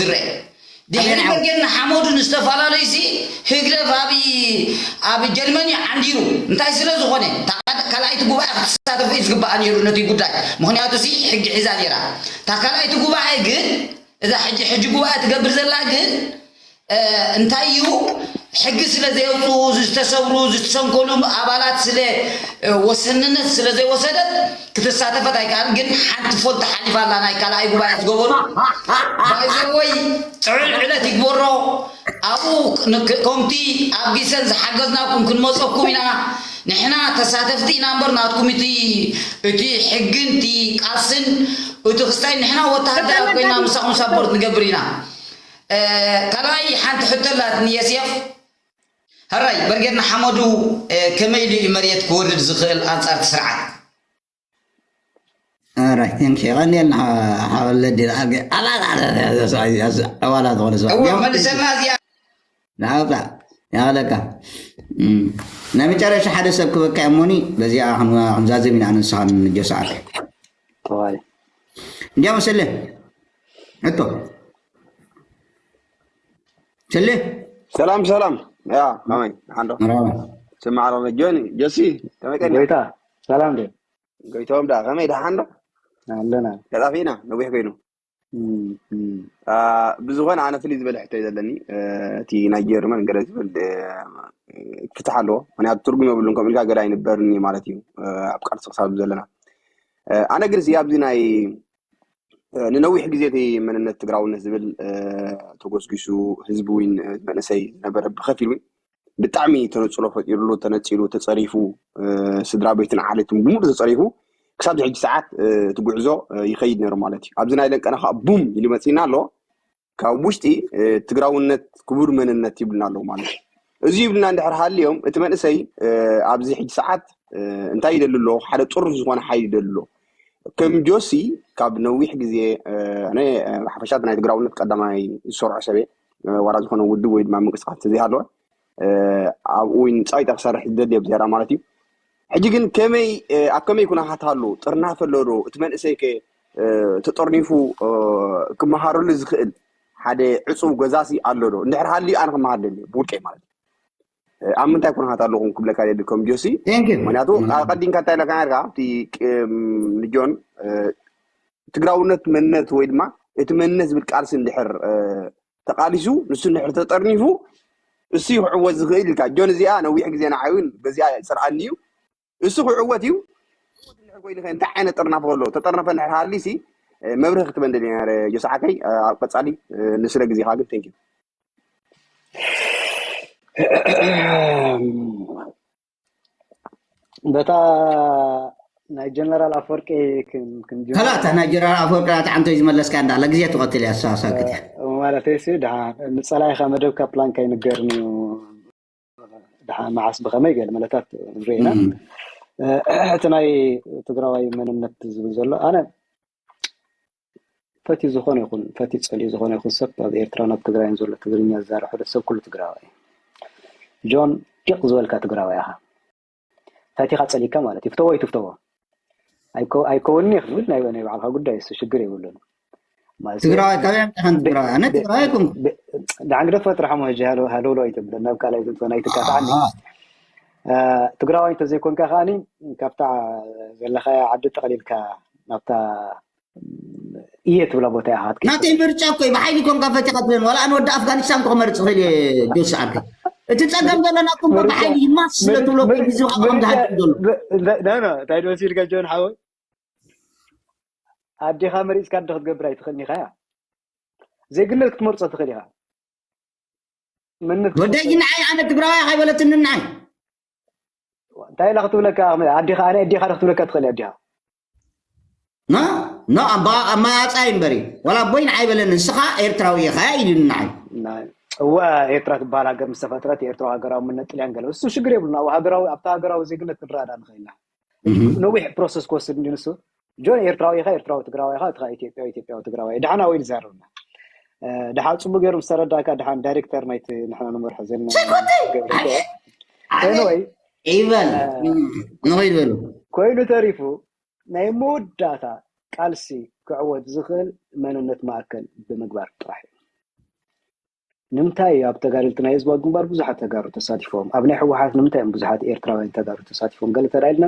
ዝረአ። ድሕሪ በርጌድ ንሓመዱ ንዝተፈላለዩ ሲ ህግደፍ ኣብ ኣብ ጀርመን እዩ ዓንዲሩ። እንታይ ስለ ዝኾነ እታ ካልኣይቲ ጉባኤ ክትሳተፍ እዩ ዝግባኣ ነይሩ ነቲ ጉዳይ። ምኽንያቱ ሲ ሕጊ ሒዛ ነይራ። እታ ካልኣይቲ ጉባኤ ግን እዛ ሕጂ ሕጂ ጉባኤ ትገብር ዘላ ግን እንታይ እዩ ሕጊ ስለ ዘየውፅኡ ዝተሰብሩ ዝተሰንከሉ ኣባላት ስለ ወሰንነት ስለ ዘይወሰደት ክትሳተፈት ኣይከኣል። ግን ሓንቲ ፎልት ሓሊፋ ኣላ ናይ ካልኣይ ጉባኤ ዝገበሩ ባይዘወይ ፅዑል ዕለት ይግበሮ ኣብኡ ከምቲ ኣብ ጊሰን ዝሓገዝናኩም ክንመፀኩም ኢና። ንሕና ተሳተፍቲ ኢና እምበር ናትኩም እቲ እቲ ሕግን እቲ ቃልስን እቲ ክስታይ ንሕና ወተሃደራት ኮይና ምሳኹም ሳፖርት ንገብር ኢና። ካልኣይ ሓንቲ ሕቶ ኣላትኒ የስየፍ ሕራይ በርጌድ ንሓመዱ ከመይ ኢሉ እዩ መሬት ክወርድ ዝኽእል ኣንጻር እቲ ስርዓት? ኣራይ ቴንክ ዩ ቀንየልና ሓወለዲ ኣባላ ዝኾነ ሰብ መልሰና እዚኣ ናውጣ ያለካ ናይ መጨረሻ ሓደ ሰብ ክበካ እሞኒ በዚኣ ክንዛዘም ኢና ኣነስኻን ጆስዓት ተዋይ እንዲያ መሰለ እቶ ስለ ሰላም ሰላም ያ ከመይ ሓንዶ ስማዕሮ ጆኒ ጆሲ ከመይ ቀኒ ጎይታ ሰላም ዶ ጎይቶም ዳ ከመይ ደሓን ዶ ኣለና ተጣፊእና ነዊሕ ኮይኑ ብዝኾነ ኣነ ፍልይ ዝበለ ሕቶ እዩ ዘለኒ እቲ ናይ ጀርመን ገለ ዝብል ክፍትሕ ኣለዎ ምክንያቱ ትርጉም የብሉን ከም ኢልካ ገለ ኣይንበርኒ ማለት እዩ ኣብ ቃልሲ ክሳብ ዘለና ኣነ ግን ኣብዚ ናይ ንነዊሕ ግዜ እቲ መንነት ትግራውነት ዝብል ተጎስጊሱ ህዝቢ ውን መንእሰይ ዝነበረ ብኸፊል ውን ብጣዕሚ ተነፅሎ ፈጢሩሉ ተነፂሉ ተፀሪፉ ስድራ ቤትን ዓሌትን ብምሉእ ተፀሪፉ ክሳብ ሕጂ ሰዓት እቲ ጉዕዞ ይኸይድ ነሩ ማለት እዩ ኣብዚ ናይ ለንቀና ከዓ ቡም ኢሉ መፂና ኣሎ ካብ ውሽጢ ትግራውነት ክቡር መንነት ይብልና ኣለዉ ማለት እዩ እዚ ይብልና እንድሕር ሃልዮም እቲ መንእሰይ ኣብዚ ሕጂ ሰዓት እንታይ ይደሊ ኣሎ ሓደ ጥሩፍ ዝኾነ ሓይል ይደሊ ኣሎ ከም ጆሲ ካብ ነዊሕ ግዜ ሓፈሻት ናይ ትግራውነት ቀዳማይ ዝሰርዖ ሰበ ዋላ ዝኾነ ውድብ ወይ ድማ ምንቅስቃስ ተዘይሃለወ ኣብኡ ንፃይጣ ክሰርሕ ዝደሊ ኣብ ዝያዳ ማለት እዩ ሕጂ ግን ከመይ ኣብ ከመይ ኩነታት ኣሎ ጥርናፈ ኣሎ ዶ እቲ መንእሰይ ከ ተጠርኒፉ ክመሃረሉ ዝኽእል ሓደ ዕፁብ ገዛሲ ኣሎ ዶ እንድሕር ሃልዩ ኣነ ክመሃር ደሊ ብውልቀይ ማለት እዩ ኣብ ምንታይ ኩነታት ኣለኹም ክብለካ ደሊ ከም ጆሲ ምክንያቱ ኣቀዲምካ እንታይ ኢለካ ነርካ እቲ ንጆን ትግራውነት መንነት ወይ ድማ እቲ መንነት ዝብል ቃልሲ እንድሕር ተቃሊሱ ንሱ እንድሕር ተጠርኒፉ እሱ ክዕወት ዝኽእል ኢልካ ጆን እዚኣ ነዊሕ ግዜ ንዓይ እውን በዚኣ ይፅርዓኒ እዩ እሱ ክዕወት እዩ እንድሕር ኮይኑ እንታይ ዓይነት ጥርናፈ ከሎ ተጠርነፈ እንድሕር ሃሊ ሲ መብርህ ክትበን ደሊ ነረ ጆስዓከይ ኣብ ቀፃሊ ንስለ ግዜካ ግን ቴንኪዩ በታ ናይ ጀነራል ኣፈወርቂ ከላታ ናይ ጀነራል ኣፈወርቂ ናት ዓንቶይ ዝመለስካ እንዳለ ግዜ ትቐትል እያ ሳሳክት እያ ማለት ሲ ድሓ ንፀላኢኻ መደብካ ፕላንካ ይንገርኒ ድሓ መዓስ ብኸመይ ገለ መለታት ንሪኦ ኢና እቲ ናይ ትግራዋይ መንነት ዝብል ዘሎ ኣነ ፈትዩ ዝኾነ ይኹን ፈትዩ ፀልዩ ዝኾነ ይኹን ሰብ ኣብ ኤርትራን ኣብ ትግራይን ዘሎ ትግርኛ ዝዛረብ ሕብረተሰብ ኩሉ ትግራዋይ እዩ። ጆን ዲቕ ዝበልካ ትግራዋይ ኢኻ። ፈቲኻ ፀሊእካ ማለት እዩ። ፍተዎ ኣይትፍተዎ ኣይኮ- ኣይከውንን እዩ ክትብል ናይ ናይ ባዕልኻ ጉዳይ እሱ ሽግር የብሉን። ማለት ትግራዋይ ካበይ ኣምፅኻ ትግራዋይ ኣነ ትግራዋይ ኣይኮንኩ ዳዕን ግደፍ ፈጥራሕ ሞ ሕጂ ሃሎ ሃሎ ኣይትብል ናብ ካልኣይ ትንቶ ናይ ትካታዓኒ ትግራዋይ እንተዘይኮንካ ከዓኒ ካብታ ዘለኻያ ዓዲ ጠቕሊልካ ናብታ እየ ትብላ ቦታ ኢኻ ክትከይድ ናተይ ምርጫ እኮ እዩ ብሓይሊ ኮንካ ፈቲኻ ትብለን ዋላ ኣነ ወዲ ኣፍጋኒስታን ክመርፅ ክእል እየ ጆስ ዓርከይ እቲ ፀገም ዘሎ ናትኩም እኮ ብሓይሊ ይማስ ስለ ትብሎ እኮ እዩ ህዝብኻ ብኸምዚ ሃዲሙ ዘሎ እንታይ ዶ ሲልካ ጆን ሓወይ ኣዴኻ መሪፅካ እንዶ ክትገብር ኣይትኽእልን ኢኻ እያ ዜግነት ክትመርፆ ትኽእል ኢኻ መንነት ወደይ ግን ንዓይ ኣነ ትግራዋይ ኣይበለትኒ ንዓይ እንታይ ኢላ ክትብለካ ኣዴኻ ኣነ ኣዴኻ ዶ ክትብለካ ትኽእል ኣዴኻ ኖ ኖ ኣባ ኣማያፃ እዩ እምበሪ ዋላ ኣቦይ ንዓይ በለኒ ንስኻ ኤርትራዊ ኢኻ ኢሉኒ ንዓይ እወ ኤርትራ ትበሃል ሃገር ምስ ተፈጥረት የኤርትራዊ ሃገራዊ መንነት ጥልያን ገለ እሱ ሽግር የብሉን ኣብኡ ሃገራዊ ኣብታ ሃገራዊ ዜግነት ክንረኣዳ ንኽእል ኢና ነዊሕ ፕሮሰስ ክወስድ እንዲ ንሱ ጆን ኤርትራዊ ኢኻ ኤርትራዊ ትግራዋይ ኢኻ እትኻ ኢትዮጵያዊ ኢትዮጵያዊ ትግራዋይ ድሓን ኣወይ ዝዛረብና ድሓን ፅቡቅ ገይሩ ምስ ተረዳእካ ድሓን ዳይሬክተር ናይቲ ንሕና ንመርሖ ዘለና ሰኮተይ ወይ ይበል ንኸይድ በሉ ኮይኑ ተሪፉ ናይ መወዳእታ ቃልሲ ክዕወት ዝኽእል መንነት ማእከል ብምግባር ጥራሕ እዩ። ንምንታይ እዩ ኣብ ተጋደልቲ ናይ ህዝባዊ ግንባር ብዙሓት ተጋሩ ተሳቲፎም? ኣብ ናይ ህወሓት ንምንታይ እዮም ብዙሓት ኤርትራውያን ተጋሩ ተሳቲፎም? ገለ ተራኢልና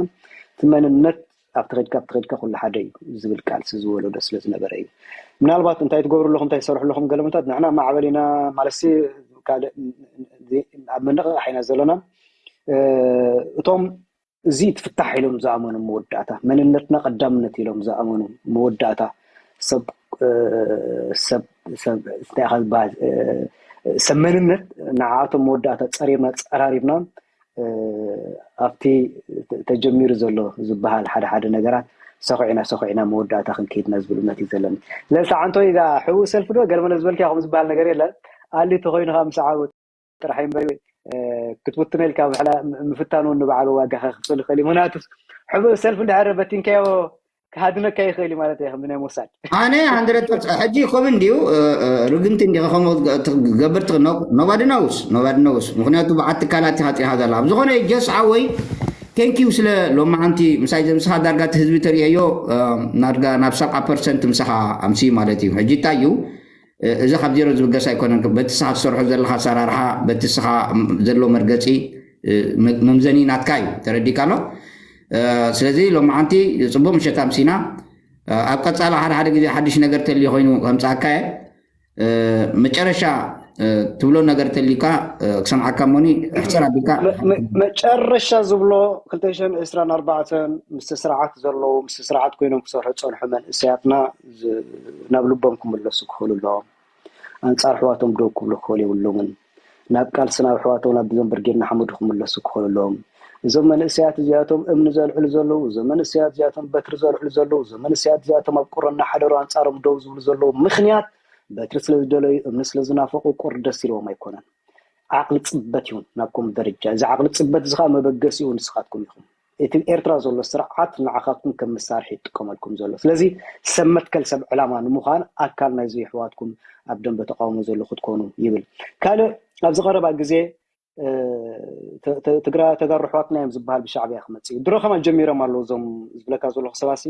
እቲ መንነት ኣብቲ ኸድካ ኣብቲ ኸድካ ኩሉ ሓደ እዩ ዝብል ቃልሲ ዝወለዶ ስለ ዝነበረ እዩ። ምናልባት እንታይ ትገብሩ ኣለኹም እንታይ ትሰርሑ ኣለኹም ገለመታት ንሕና ማዕበል ኢና ማለትሲ ካልእ ኣብ ምንቕቓሕ ኢና ዘለና። እቶም እዚ ትፍታሕ ኢሎም ዝኣመኑ መወዳእታ መንነትና ቀዳምነት ኢሎም ዝኣመኑ መወዳእታ ሰብ ሰብ እንታይ ዝበሃል ሰብ መንነት ንዓኣቶም መወዳእታ ፀሪርና ፀራሪብና ኣብቲ ተጀሚሩ ዘሎ ዝበሃል ሓደ ሓደ ነገራት ሰኹዕና ሰኹዕና መወዳእታ ክንከይድና ዝብል እምነት እዩ ዘለኒ። ስለዚ ሰዓንቶ እዛ ሕቡእ ሰልፊ ዶ ገለመለ ዝበልካ ከም ዝበሃል ነገር የለን። ኣሊ ተኮይኑ ከዓ ምስ ዓወት ጥራሕ እምበር ክትውትነ ኢልካ ምፍታን እውን ንባዕሉ ዋጋ ከክፍል ይኽእል እዩ። ምክንያቱ ሕቡእ ሰልፊ እንድሕር በቲንካዮ ክሃድነካ ይኽእል እዩ ማለት እዩ ከምዚ ናይ ሞሳድ። ኣነ ሃንድረድ ፐርሰንት ሕጂ ከምኡ እንድዩ ርግምቲ እንዲኻ ከምኡ ትገብር nobody knows nobody knows ምክንያቱ በዓል ትካላት ኢኻ ፅኢኻ ዘላ ብዝኾነ ጀስ ሓወይ thank you ስለ ሎማዓንቲ ምሳይ ዘምስኻ ዳርጋ እቲ ህዝቢ ተርእየዮ ናርጋ ናብ ሰብዓ ፐርሰንት ምሳኻ ኣምስዩ ማለት እዩ ሕጂ እንታይ እዩ እዚ ካብ ዜሮ ዝብገስ ኣይኮነን። በቲ ስኻ ትሰርሖ ዘለኻ ኣሰራርሓ፣ በቲ ስኻ ዘሎ መርገፂ መምዘኒ ናትካ እዩ። ተረዲካ ኣሎ። ስለዚ ሎማዓንቲ ፅቡቅ ምሸት ኣምሲና። ኣብ ቀፃሊ ሓደ ሓደ ግዜ ሓድሽ ነገር ተልዩ ኮይኑ ከምፃካ እየ። መጨረሻ ትብሎ ነገር ተልዩካ ክሰምዓካ እሞኒ ሕፅር ኣቢልካ መጨረሻ ዝብሎ ክልተ ሽሕን ዕስራን ኣርባዕተን ምስቲ ስርዓት ዘለዉ ምስቲ ስርዓት ኮይኖም ክሰርሑ ዝፀንሑ መንእሰያትና ናብ ልቦም ክምለሱ ክኽእሉ ኣለዎም። ኣንፃር ኣሕዋቶም ደው ክብሉ ክኽእሉ የብሎምን። ናብ ቃልሲ ናብ ኣሕዋቶም ናብ ብዞም ብርጌድ ንሓመዱ ክምለሱ ክኽእሉ ኣለዎም። እዞም መንእሰያት እዚኣቶም እምኒ ዘልዕሉ ዘለዉ፣ እዞም መንእሰያት እዚኣቶም በትሪ ዘልዕሉ ዘለዉ፣ እዞም መንእሰያት እዚኣቶም ኣብ ቁሪ እናሓደሩ ኣንፃሮም ደው ዝብሉ ዘለዉ ምኽንያት በትሪ ስለ ዝደለዩ፣ እምኒ ስለ ዝናፈቑ፣ ቁሪ ደስ ኢልዎም ኣይኮነን። ዓቕሊ ፅበት እዩ ናብ ከምኡ ደረጃ። እዚ ዓቕሊ ፅበት እዚ ከዓ መበገሲኡ ንስኻትኩም ኢኹም። እቲ ኤርትራ ዘሎ ስርዓት ንዓኻትኩም ከም መሳርሒ ይጥቀመልኩም ዘሎ። ስለዚ ሰብ መትከል ሰብ ዕላማ ንምዃን ኣካል ናይዚ የሕዋትኩም ኣብ ደንበ ተቃውሞ ዘሎ ክትኮኑ ይብል። ካልእ ኣብዚ ቀረባ ግዜ ትግራ ተጋሩ ኣሕዋትና እዮም ዝበሃል ብሻዕብያ ክመፅእ እዩ። ድሮ ከማን ጀሚሮም ኣለዉ እዞም ዝብለካ ዘለኹ ሰባሲ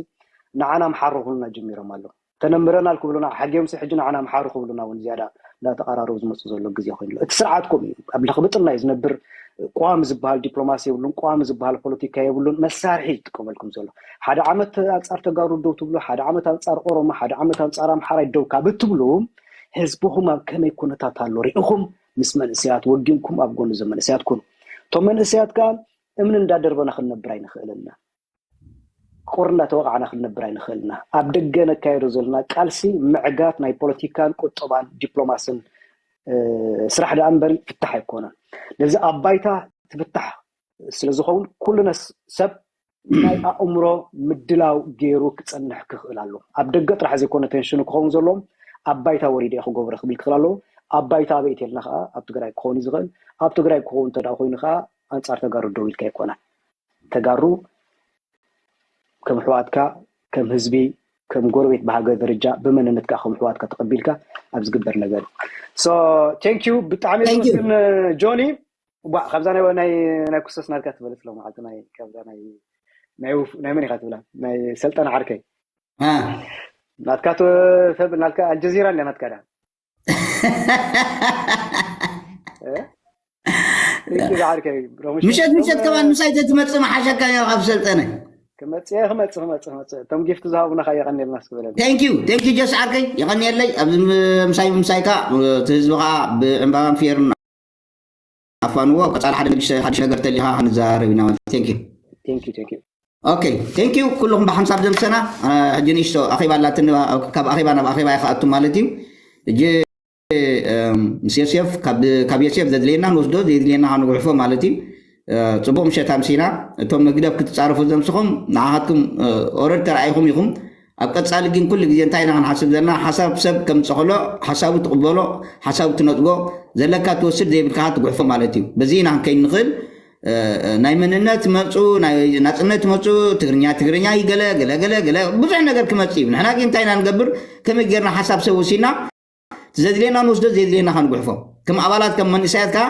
ንዓና ኣምሓሩ ክብሉና ጀሚሮም ኣለዉ። ተነምረናል ክብሉና ሓጊዮምሲ ሕጂ ንዓና ኣምሓሩ ክብሉና እውን ዝያዳ እንዳተቐራረቡ ዝመፁ ዘሎ ግዜ ኮይኑ ኣሎ። እቲ ስርዓት ከምኡ እዩ። ኣብ ለኽብጥና እዩ ዝነብር። ቋሚ ዝበሃል ዲፕሎማሲ የብሉን፣ ቋሚ ዝበሃል ፖለቲካ የብሉን። መሳርሒ እዩ ዝጥቀመልኩም ዘሎ። ሓደ ዓመት ኣንፃር ተጋሩ ደው ትብሉ፣ ሓደ ዓመት ኣንፃር ኦሮሞ፣ ሓደ ዓመት ኣንፃር ኣምሓራይ ደው ካብ እትብሉ ህዝብኹም ኣብ ከመይ ኩነታት ኣሎ ርኢኹም ምስ መንእሰያት ወጊንኩም ኣብ ጎኒ እዞም መንእሰያት ኩኑ። እቶም መንእሰያት ከዓ እምኒ እንዳደርበና ክንነብር ኣይንኽእልን ኢና። ቁሪ እንዳተወቃዕና ክንነብር ኣይንኽእልን ኢና። ኣብ ደገ ነካይዶ ዘለና ቃልሲ ምዕጋት ናይ ፖለቲካን ቁጠባን ዲፕሎማስን ስራሕ ደኣ እምበሪ ፍታሕ ኣይኮነን። ነዚ ኣብ ባይታ ትፍታሕ ስለ ዝኸውን ኩሉ ሰብ ናይ ኣእምሮ ምድላው ገይሩ ክጸንሕ ክኽእል ኣለዎ። ኣብ ደገ ጥራሕ ዘይኮነ ቴንሽኑ ክኸውን ዘለዎም ኣብ ባይታ ወሪደ እየ ክገብሮ ክብል ክኽእል ኣለዎ። ኣብ ባይታ ኣበይ ተልና ከዓ ኣብ ትግራይ ክኸውን እዩ ዝኽእል። ኣብ ትግራይ ክኸውን እንተ ደኣ ኮይኑ ከዓ ኣንጻር ተጋሩ ደው ኢልካ ኣይኮነን። ተጋሩ ከም ኣሕዋትካ ከም ህዝቢ ከም ጎረቤት ብሃገር ደረጃ ብመንነትካ ከም ኣሕዋትካ ተቐቢልካ ኣብ ዝግበር ነገር so thank you ብጣዕሚ Thank you. ዝመስግን ጆኒ ዋ ካብዛ ናይ ናይ ናይ ኩሰስ ናትካ ትበልጽ ሎ ማለት ናይ ካብዛ ናይ ናይ ውፍ- ናይ መን ኢኻ ትብላ ናይ ሰልጠነ ዓርከይ አ፣ ናትካ ተ- ሰብ ናትካ ኣልጀዚራ እንዳ ናትካ ዳ እ? እስኪ ዝዓርከይ ሮሙሽ ምሸት ምሸት ከማን ምሳይ ተትመጽእ መሓሸካ እዮ ካብ ሰልጠነ ክመጽእ እየ ክመጽእ ክመጽእ ክመጽእ እቶም ጊፍት ዝሃቡና ከ የቐንየልና እስኪ በለኒ thank you thank you ጀስ ዓርከይ የቐንየለይ ኣብዚ ም- ምሳይ ብምሳይካ እቲ ህዝቢ ከዓ ብዕምባባን ፌርን ኣፋንዎ ቀፃሊ ሓደ ሓድሽ ነገር ተሊካ ክንዘራረብ ኢና ማለት thank you thank you thank you ኦኬ thank you ኩልኹም ብሓንሳብ ዘምሰና ሕጂ ንእሽቶ ኣኼባ ኣላትኒ ካብ ኣኼባ ናብ ኣኼባ ኢኻ ኣቱ ማለት እዩ ሕጂ ምስ ዮሴፍ ካብ ዮሴፍ ዘድልየና ንወስዶ ዘድልየና ንጉሕፎ ማለት እዩ ፅቡቅ ምሸት ኣምሲና እቶም መግደፍ ክትፃረፉ ዘምስኹም ንዓኻትኩም ኦረድ ተረኣይኹም ኢኹም ኣብ ቀፃሊ ግን ኩሉ ግዜ እንታይ ኢና ክንሓስብ ዘለና ሓሳብ ሰብ ከምፅእ ከሎ ሓሳቡ ትቕበሎ ሓሳቡ ትነፅጎ ዘለካ ትወስድ ዘይብልካ ትጉሕፎ ማለት እዩ በዚ ኢና ክንከይድ ንኽእል ናይ መንነት መፁ ናይ ናፅነት መፁ ትግርኛ ትግርኛ ይገለ ገለ ገለ ገለ ብዙሕ ነገር ክመፅ እዩ ንሕና ግን እንታይ ኢና ንገብር ከመይ ጌርና ሓሳብ ሰብ ወሲና ዘድልየና ንወስዶ ዘድልየና ከንጉሕፎ ከም ኣባላት ከም መንእሰያት ከዓ